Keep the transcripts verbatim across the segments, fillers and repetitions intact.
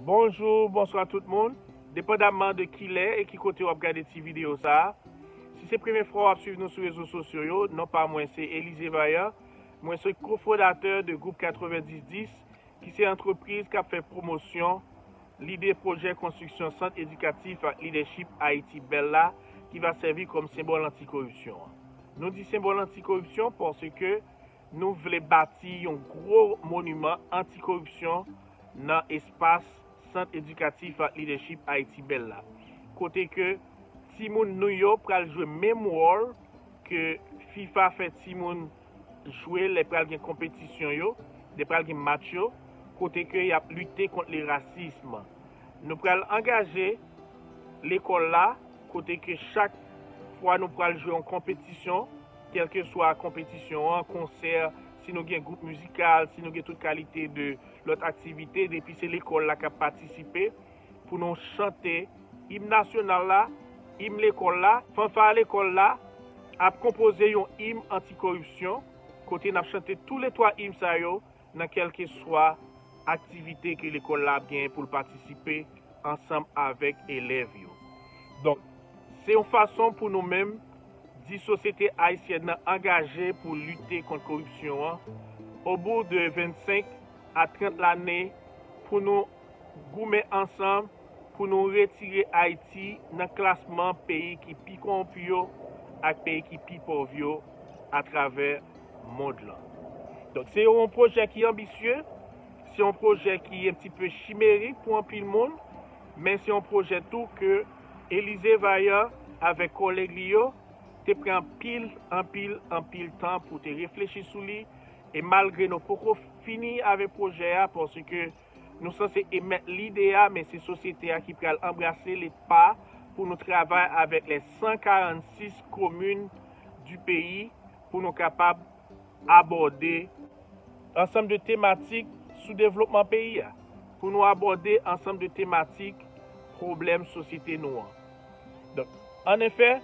Bonjou, bonswa tout moun. Depandamman de kilè e ki kote w ap gade ti videyo sa a, si se premye fwa w ap swiv nou sou rezo sosyo yo, non pa mwen se Elize Vayan. Mwen se kofondatè de gwoup katrevenndis dis, ki se antrepriz k ap fè pwomosyon lide pwojè konstriksyon Sant Edikatif ak Lidèchip Ayiti Bèl la, ki va sèvi kòm senbòl antikoripsyon an. Nou di senbòl antikoripsyon paske nou vle bati yon gwo moniman antikoripsyon nan espas Sant Edikatif ak Lidèchip Ayiti Bèl la, kote ke timoun nou yo pral jwe menm wòl ke fifa fè timoun jwe lè pral gen konpetisyon yo, lè pral gen match yo, kote ke y ap lite kont le rasism. Nou pral angaje lekòl la, kote ke chak fwa nou pral jwe yon konpetisyon, kèlkeswa konpetisyon an, konsè, si nou gen gwoup mizikal, si nou gen tout kalite de lòt aktivite, depi se lekòl la k ap patisipe, pou nou chante im nasyonal la, im lekòl la, fanfa lekòl la ap konpoze yon im antikoripsyon, kote n ap chante toulètwa im sa yo nan kèlkeswa aktivite ke lekòl la ap genyen pou l patisipe ansanm avèk elèv yo. Donk, se yon fason pou nou menm di sosyete ayisyèn nan angaje pou lite kont koripsyon an, obou de vennsenk a trant lane, pou nou goumen ansanm pou nou retire Ayiti nan klasman peyi ki pi kowonpi yo ak peyi ki pi pòv yo atravè mond lan. Donk, se yon pwojè ki anbisye, se yon pwojè ki un petit peu chimerik pou anpil moun, men se yon pwojè tou ke Elize Vayan avèk kòlèg li yo te pran anpil, anpil, anpil tan pou te reflechi sou li, e malgre nou poko fini avèk pwojè a, paske nou sanse emèt lide a, men se sosyete a ki pral anbrase le pa pou nou travay avèk les cent quarante-six communes du pays pou nou kapab abòde ansanm de tematik sou devlopman peyi a, pou nou abòde ansanm de tematik pwoblèm sosyete nou an. Donk, annefè,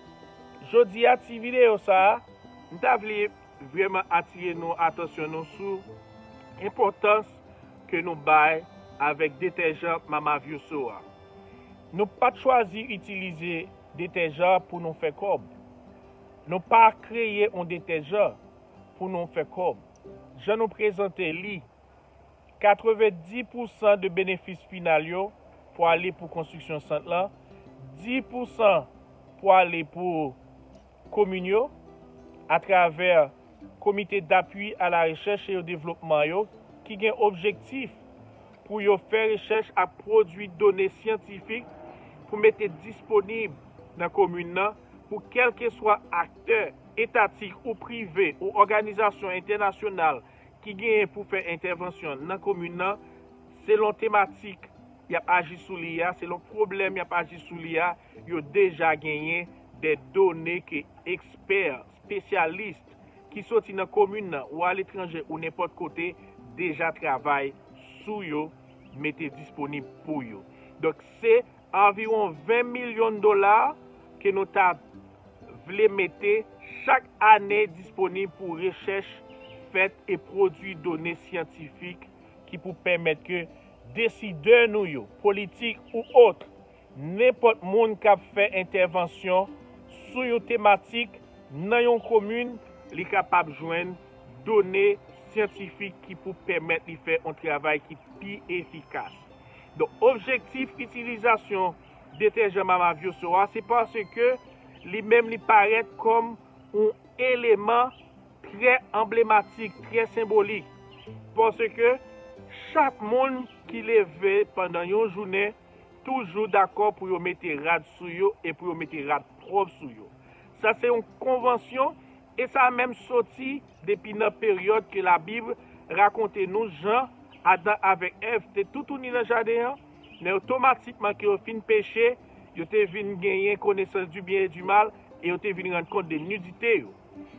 jodi a, ti videyo sa a, m ta vle vrèman atire nou atansyon nou sou enpòtans ke nou bay avèk detèjan Mama Vioso a. Nou pa t chwazi itilize detèjan pou nou fè kòb. Nou pa kreye yon detèjan pou nou fè kòb. Jan nou prezante li, katrevenndis pousan de benefis final yo pou ale pou konstriksyon sant lan, dis pousan pou ale pou komin yo, atravè Komite d'Appui à la Recherche et au Développement yo, ki gen objektif pou yo fè rechèch ak pwodui done syantifik pou mete disponib nan komin nan pou kèlkeswa aktè etatik ou prive ou òganizasyon entènasyonal ki genyen pou fè entèvansyon nan komin nan, selon tematik y ap aji sou li a, selon pwoblèm y ap aji sou li a, yo deja genyen de done ke ekspè, espesyalis ki soti nan komin nan ou aletranje ou nenpòt kote deja travay sou yo, mete disponib pou yo. Donk, se anviwon ven milyon dola ke nou ta vle mete chak ane disponib pou rechèch fèt e pwodui done syantifik ki pou pèmèt ke desidè nou yo, politik ou ot, nenpòt moun k ap fè entèvansyon sou yon tematik nan yon komin, li kapab jwenn done syantifik ki pou pèmèt li fè yon travay ki pi efikas. Donk, objektif itilizasyon detèjan Mama Vioso a, se paske li menm li parèt kòm yon eleman trè anblematik, trè senbolik. Paske chak moun ki leve pandan yon jounen toujou dakò pou yo mete rad sou yo e pou yo mete rad pwòp sou yo. Sa se yon konvansyon, e sa menm soti depi nan peryòd ke Labib rakonte nou jan Adan avèk Èv te toutouni nan jaden an, men otomatikman ke yo fin peche, yo te vin genyen konesans di byen e di mal, e yo te vin rann kont de nidite yo.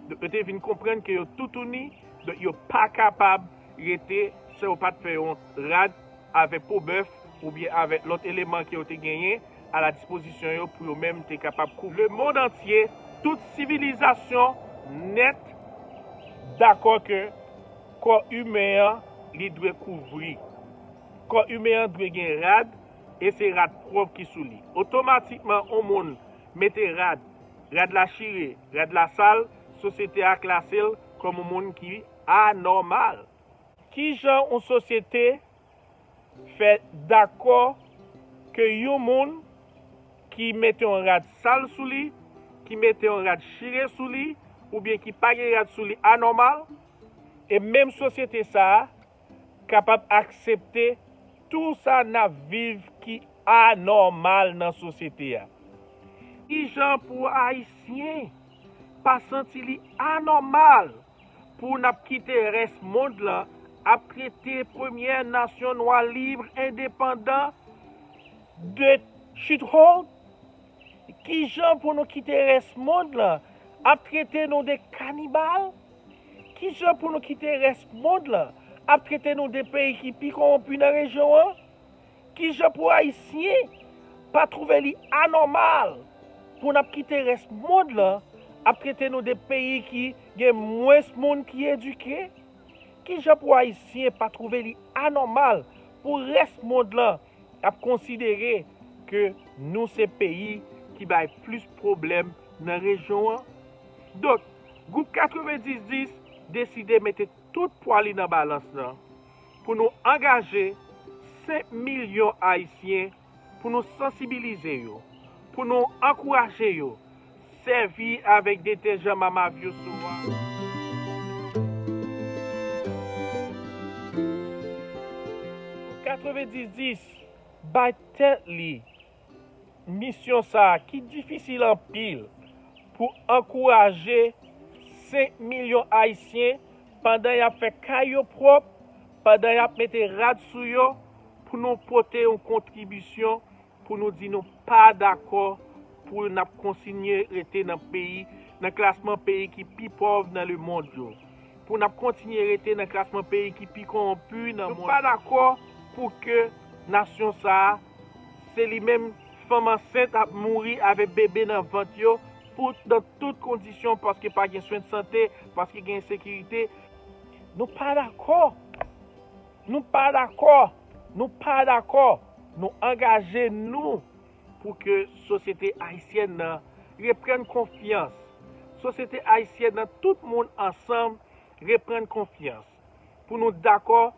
Donk, yo te vin konprann ke yo toutouni, donk yo pa kapab rete san yo pa t fè yon rad avèk po bèf oubyen avèk lòt eleman ke yo te genyen a la dispozisyon yo pou yo menm te kapab kouvri. Lemonn antye, tout sivilizasyon nèt dakò ke kò imen an, li dwe kouvri. Kò imen an dwe gen rad, e se rad pwòp ki sou li. Otomatikman, yon moun mete rad, rad la chire, rad la sal, sosyete a klase l kòm yon moun ki anòmal. Ki jan yon sosyete fè dakò ke yon moun ki mete yon rad sal sou li, ki mete yon rad chire sou li, oubyen ki pa gen rad sou li anòmal, e menm sosyete sa a kapab aksepte tou sa n ap viv ki anòmal nan sosyete a? Ki jan pou Ayisyen pa santi li anòmal pou n ap kite rès mond lan ap trete premyè nasyon nwa lib endepandan de shithole? Ki jan pou nou kite rès mond lan ap trete nou de kanibal? Ki jan pou nou kite rès mond lan ap trete nou de peyi ki pi kowonpi nan rejyon an? Ki jan pou Ayisyen pa twouve li anòmal pou n ap kite rès mond lan ap trete nou de peyi ki gen mwens moun ki edike? Ki jan pou Ayisyen pa twouve li anòmal pou rès mond lan ap konsidere ke nou se peyi ki bay plis pwoblèm nan rejyon an? Donk, gwoup katrevendizdis deside mete tout pwa li nan balans lan pou nou angaje senk milyon Ayisyen, pou nou sansibilize yo, pou nou ankouraje yo sèvi avèk detèjan Mama Vioso a. Katrevendizdis bay tèt li misyon sa a ki difisil anpil pou ankouraje senk milyon Ayisyen pandan y ap fè kay yo pwòp, pandan y ap mete rad sou yo, pou nou pote yon kontribisyon, pou nou di nou pa dakò pou n ap kontinye rete nan peyi, nan klasman peyi ki pi pòv nan lemonn yo, pou n ap kontinye rete nan klasman peyi ki pi kowonpi nan monn. Nou pa dakò pou ke nasyon sa a, se li menm, fanm ansent ap mouri avèk bebe nan vant yo, pou, nan tout kondisyon, paske pa gen swen de sante, paske gen ensekirite. Nou pa dakò. Nou pa dakò. Nou pa dakò. Nou angaje nou pou ke sosyete ayisyèn nan reprann konfyans. Sosyete ayisyèn nan, tout moun ansanm reprann konfyans. Pou nou dakò,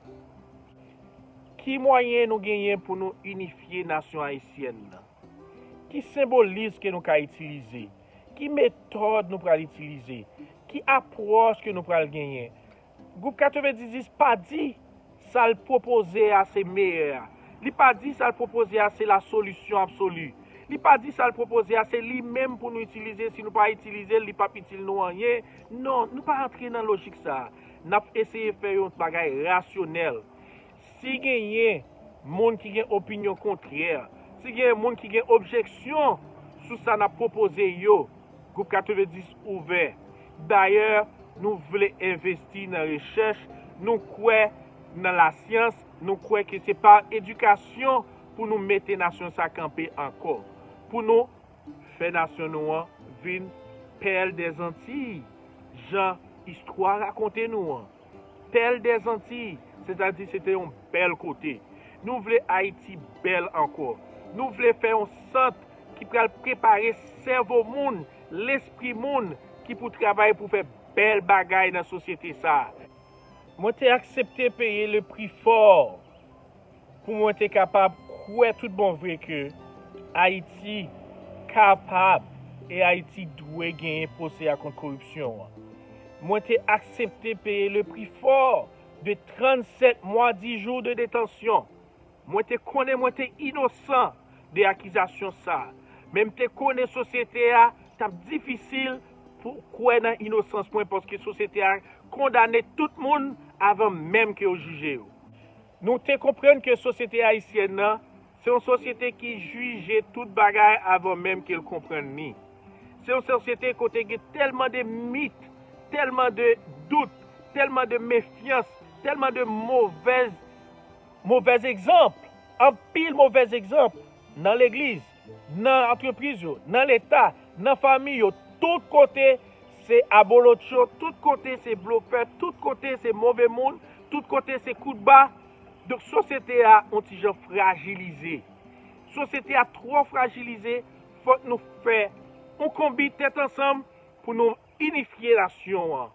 ki mwayen nou genyen pou nou inifye nasyon ayisyèn nan? Ki senbolis ke nou ka itilize? Ki metòd nou pral itilize? Ki apwòch ke nou pral genyen? Gwoup katrevendizdis pa di sa l pwopoze a se meyè a. Li pa di sa l pwopoze a se la solisyon absoli. Li pa di sa l pwopoze a se li menm pou nou itilize, si nou pa itilize l, li p ap itil nou anyen. Non, nou pa antre nan lojik sa a. N ap eseye fè yon bagay rasyonèl. Si genyen moun ki gen opinyon kontrè, si genyen moun ki gen objeksyon sou sa n ap pwopoze yo, Gwoup katrevendizdis ouvè. Dayè, nou vle envesti nan rechèch, nou kwè nan lasyans, nou kwè ke se pa edikasyon pou nou mete nasyon sa kanpe ankò, pou nou fè nasyon nou an vin pèl dèzantiy, jan istwa rakonte nou an. Pèl dèzantiy, sètadi se te yon bèl kote. Nou vle Ayiti bèl ankò. Nou vle fè yon sant ki pral prepare sèvo moun, lespri moun ki pou travay pou fè bèl bagay nan sosyete sa a. Mwen te aksepte peye le pri fò pou mwen te kapab kwè tout bon vre ke Ayiti kapab e Ayiti dwe genyen pwosè a kont koripsyon an. Mwen te aksepte peye le pri fò de trannsèt mwa dis jou de detansyon. Mwen te konnen mwen te inosan de akizasyon sa a, men m te konnen sosyete a t ap difisil pou kwè nan inosans mwen, paske sosyete a kondane tout moun avan menm ke yo jije yo. Nou te konprann ke sosyete ayisyèn nan se yon sosyete ki jije tout bagay avan menm ke l konprann li. Se yon sosyete kote gen tèlman de mit, tèlman de dout, tèlman de mefyans, tèlman de movèz, movèz egzanp, anpil movèz egzanp nan legliz, nan antrepriz yo, nan Leta, nan fanmi yo, tout kote se abolotcho, tout kote se blofè, tout kote se move moun, tout kote se koutba. Donk, sosyete a yon ti jan frajilize. Sosyete a twò frajilize, fòk nou fè yon konbit tèt ansanm pou nou inifye nasyon an.